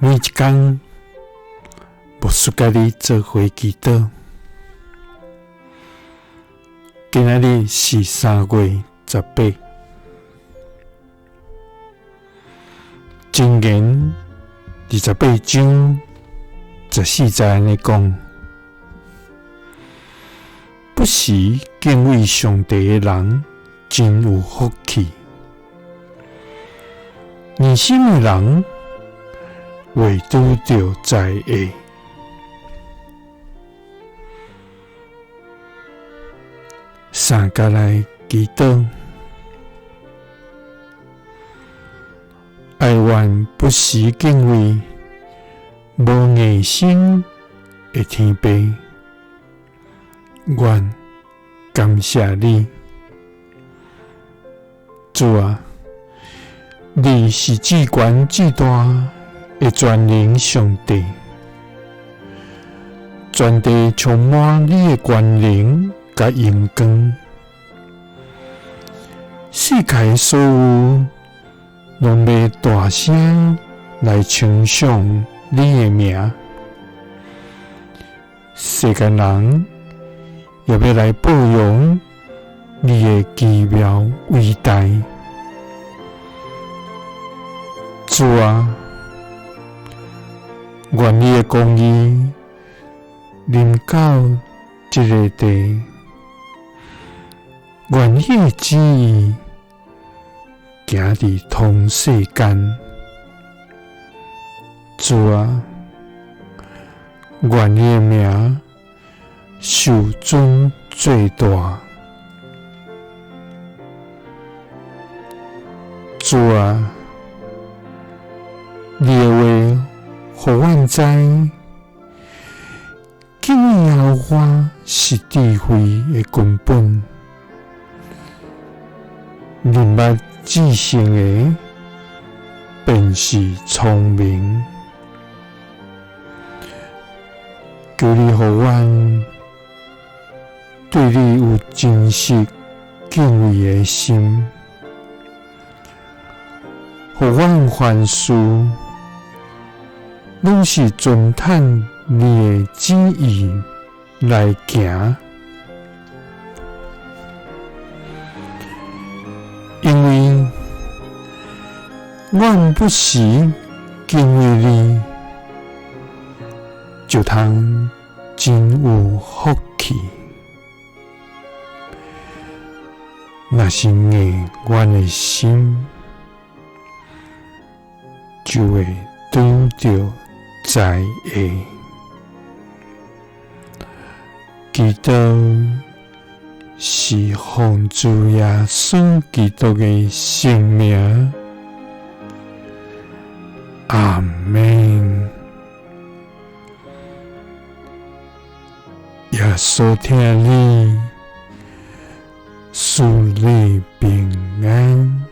每一工，牧師佮你做伙祈禱。今仔日是3月18，箴言28章14節按呢講：不時敬畏上帝的人，真有福氣。硬心的人會拄著災禍。三佮來祈禱，哀願不時敬畏無硬心的天父，阮感謝你，主啊，你是至懸至大的全能上帝，全地充滿你的權能佮榮光，世界所有攏欲大聲來稱頌你的名，世間人也欲來報揚你的奇妙偉大。主啊，願你的公義臨到這个地，願你的旨意行佇通世間。主啊，願你的名受尊做大。主啊，你的話予阮知，敬畏耶和華是智慧的根本，認捌至聖的便是聰明。求你予阮對你有真實敬畏的心，予阮凡事攏是遵趁你的旨意來行，因為阮不時敬畏你，就通真有福氣。若是硬阮的心，就會拄著災禍。祈禱是奉主耶穌基督的聖名，阿們。耶穌疼你，賜你平安。